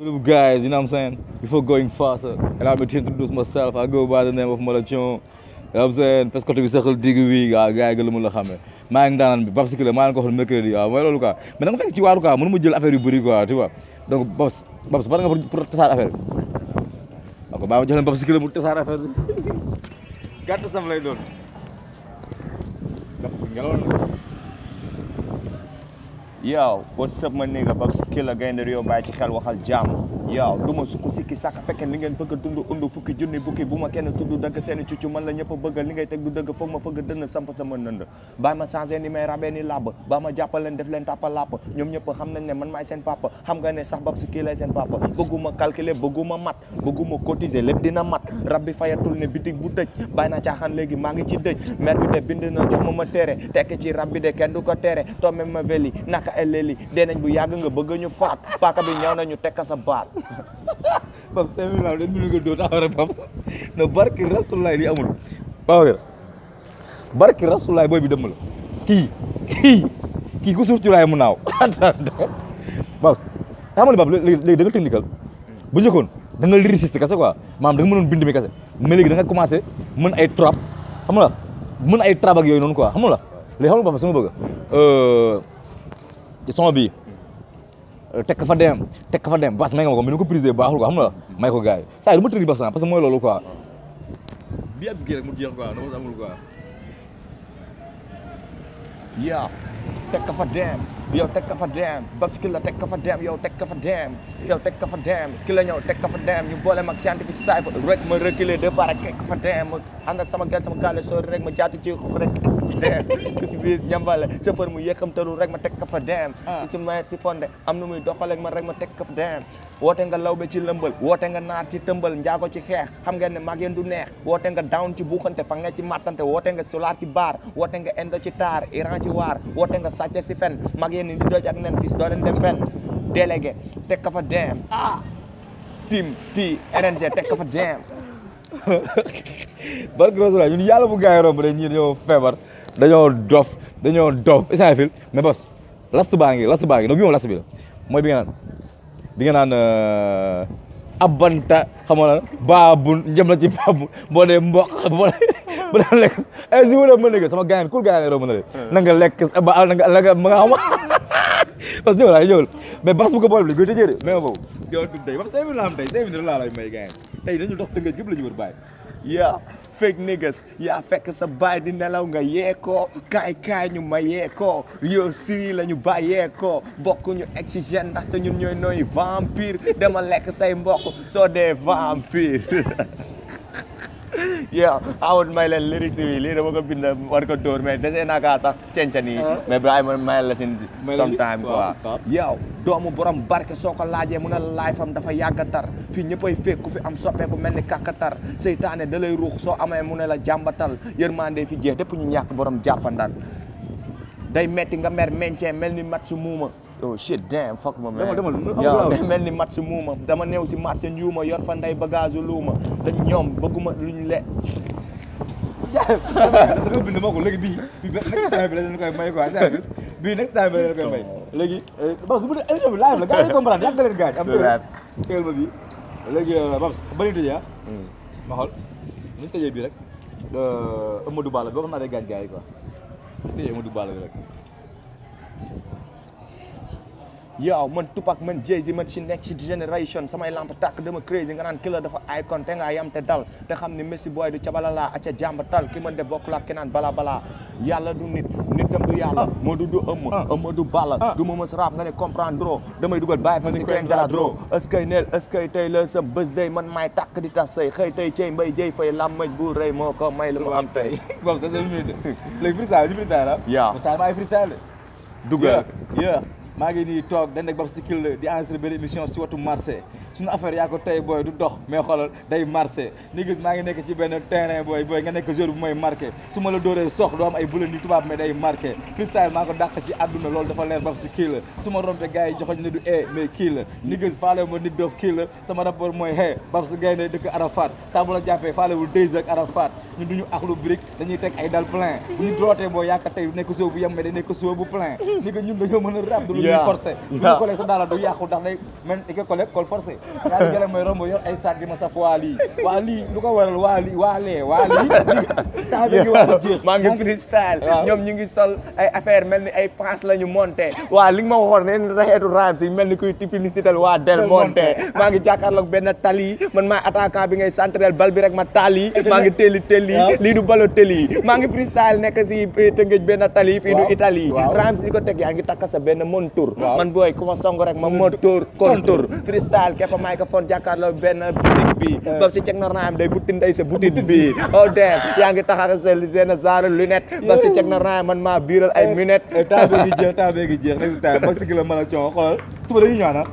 Guys, you know what I'm saying? Before going faster, allow me to introduce myself. I go by the name of Malachon. You know what I'm saying? Parce que tu sais que digg wi gars yi gën la xamé. Maa ngi daan bi parce que maa ngi ko xool mercredi waaw mooy loolu quoi. Mais da nga fekk ci waaru quoi mënu ma jël affaire yu bëri quoi, tu vois. Donc Babs pare nga pour tasaar affaire bi. D'accord, baa ma jox leen parce que mu tasaar affaire bi. Gàtt sam lay doon. Yo, what's up my nigga? Babs Killa gaynde yow bàyyi ci xel waxal jàmm. Yo, duma sukk sikki sàkk fekkee li ngeen bëgg a dund undu fukki junni bukki bu ma kenn tudd dëgg seeni cuccu man la ñëpp a bëgg li ngay teg du dëgg foog ma fëgg dënn samp sama nënd bàyyi ma changé ni may rabee ni làbb ba ma jàppal leen def leen tàppa làpp ñoom ñëpp xam nañ ne man maay seen papa xam nga ne sax Babs Killa seen papa bëgguma calculer bëgguma mat bëgguma cotiser lépp dina mat rab bi fayatul ne bitig bu tëj bàyyi naa caaxaan léegi maa ngi ci dëj mer bi de bind na jox ma tere tekk ci rab bi de kenn du ko tere toome ma veli naka eleli dee nañ bu yàgg nga bëgg ñu faat paaka bi ñëw nañu tekka sa baat Babs 5 000 dañ mënu nga doo taxaw rek Babs no barki Rasulaay li amul Babacar barki Rasulaay booy bi dëmm la kii ku suuf ci raay mu naaw Babs xam nga Babs léegi da nga technical bu njëkkoon da nga lyriciste kese quoi maanaam da nga mënoon bind mi kese mais léegi da nga commencé mën ay trap xam nga mën ay trap ak yooyu noonu quoi xam nga léegi xam nga Babs sama bëgg son bi tekk fa dem Bass may nga ma ko mais ni ko prisé baaxul quoi xam nga may ko gars yi saa yi du ma tëri Bass parce que mooy loolu quoi bi ak gi rek mu jeex quoi na ma amul quoi yaa tekk fa dem yow tekk fa dem Babs Killa tekk fa dem yow tekk fa dem yow tekk fa dem ki la ñëw tekk fa dem ñu boole mag scientifique saay fa rek ma reculer de part tekk fa dem ànd ak sama gel sama gaale sori rek ma jaati ci rek dem ku si biis ñambale safar mu yëkkamtalu rek ma tekk fa dem ku si mayer si fonde am nu muy doxaleeg ma rek ma tekk fa dem woote nga lawbe ci lëmbal woote nga naar ci tëmbal njaago ci xeex xam ngeen ne mag yéen du neex woote nga down ci buuxante fa nga ci mattante woote nga solaar ci baar woote nga indo ci taar iran ci waar woote nga sàcce si fen mag yéen ni di doj ak nen fis doo leen dem fen délégué tekk fa dem team ti RNG tekk fa dem barki Rasulaay ñun yàlla bu gars yi romb rek ñii dañoo feebar dañoo dof isaan fil mais Babs last baa ngi donc bi moom last bi la mooy bi nga naan abanta xamoo na baabun njëm la ci baabun boo dee mboq boo dee lekk ay si wala mën sama gars yi kul gars yi romb na de na nga lekk ba na nga ma nga xam parce que ñëw laa ñëwul mais Babs bu ko boole bi koy tëjee de mais boobu yow tey Babs 5 000 la am tey 5 000 laa lay may gars yi tey dañu dox tëngëj gépp la ñu wër bàyyi yaa fake niggas yaa fekk sa baay di nelaw nga yeekoo kaay ñu ma yeekoo yow siri la ñu bàyyeekoo bokk ñu oxygène ndaxte ñun ñooy nooy vampire dama lekk say mbokk soo dee vampire yow awut may leen lyrics yi lii dama ko bind war ko dóor mais desee naa kaa sax cencan yi mais Ibrahima may la sin sometime quoi yow doomu borom barke soo ko laajee mu ne la laay fam dafa yàgga tar fii ñëppay fekk ku fi am soppeeku mel ni kàkkatar seytaane da lay ruux soo amee mu ne la jàmbatal yërmande fi jeex dépp ñu ñàkk borom jàppandal day metti nga mer meñcee mel ni mat su muuma oh shit damn fuck ma man yow day mel ni mat si muuma dama néew si marché njuuma yor fa nday bagage luuma dañ ñoom bëgguma luñ le dafa bind moo ko léegi bii next time bi la ñu koy may quoi bii next time bi la ñu koy may léegi Babs bu dee émission bi live la gars yi comprendre yàgg leen gars am tegal ma bii léegi Babs ba ñu tëjee ma xool ñu tëjee bii rek Amadou Balla boo xam naa day gaañ gars yi quoi tëjee Amadou Balla bi rek yow man Tupac man Jay-Z man ci next generation samay lamp tàkk dama crazy nga naan Killa dafa icon te nga yam te dal te xam ni Messi boy du cabalala aca jàmbatal ki man de bokk la ki naan bala yàlla du nit nitam du yàlla moo du ëmm du balla du ma mës rap nga ne comprendre damay dugal bàyyi fa ni koy galadro ëskay neel ëskay tey la sa bés day man maay tàkk di tas say xëy tey cey mbay jëy fay lamaj bu rëy moo ko may lu mu am tey Babs léegi freestyle la yaa maay freestyle dugal maa ngi nii toog dañ nekk Babs Killa di enregistré benn émission si watu marché suñu affaire yaa ko tey booy du dox mais xoolal day marché ni gis maa ngi nekk ci benn terrain booy nga nekk joueur bu mooy marqué su ma la dóoree sox doo am ay bulen yu tubaab mais day marqué freestyle maa ko dàq ci àdduna loolu dafa leer Babs kii la su ma rompé gars yi joxoñ ne du mais kii la ni gis faale ma nit doof kii la sama rapport mooy Babs gaynde dëkk Arafat saa bu la jàppee faalewul Dèye ak Arafat ñun duñu axlu brique dañuy teg ay dal plein bu ñu drootee boo yaaka tey nekk soo bu yem mais day nekk soo bu plein ni que ñun dañoo mën a rap du lu ñuy forcé bu ñu collé sa daala du yàqu ndax day man di ko collé col forcé yaa di gële mooy romb yor ay sac di ma saf waa lii lu ko waral waa lii temps bi ngi wax a jeex maa ngi freestyle ñoom ñu ngi sol ay affaire mel ni ay France la ñu monté waa li nga ma waxoon ne raxeetu rhymes yi mel ni kuy publicitel waa Del Monte maa ngi jàkkaarloog benn tali man maa attaquant bi ngay centrel bal bi rek ma tali maa ngi telli lii du balo teli maa ngi freestyle nekk si Tëngéej benn tali fii du Italie rhymes di ko teg yaa ngi takk sa benn montour man booy ku ma song rek ma motour contour freestyle képp microphone jàkkaarloog benn boutique bi Babs ceg na rhyme day butti ndey sa boutique bi oh damn yaa ngi taxaw sa seen genre lunette Babs ceg na rhyme man maa biiral ay minette temps bee ngi jeex résultat Babs la mën a coono xoolal suba dañuy ñaan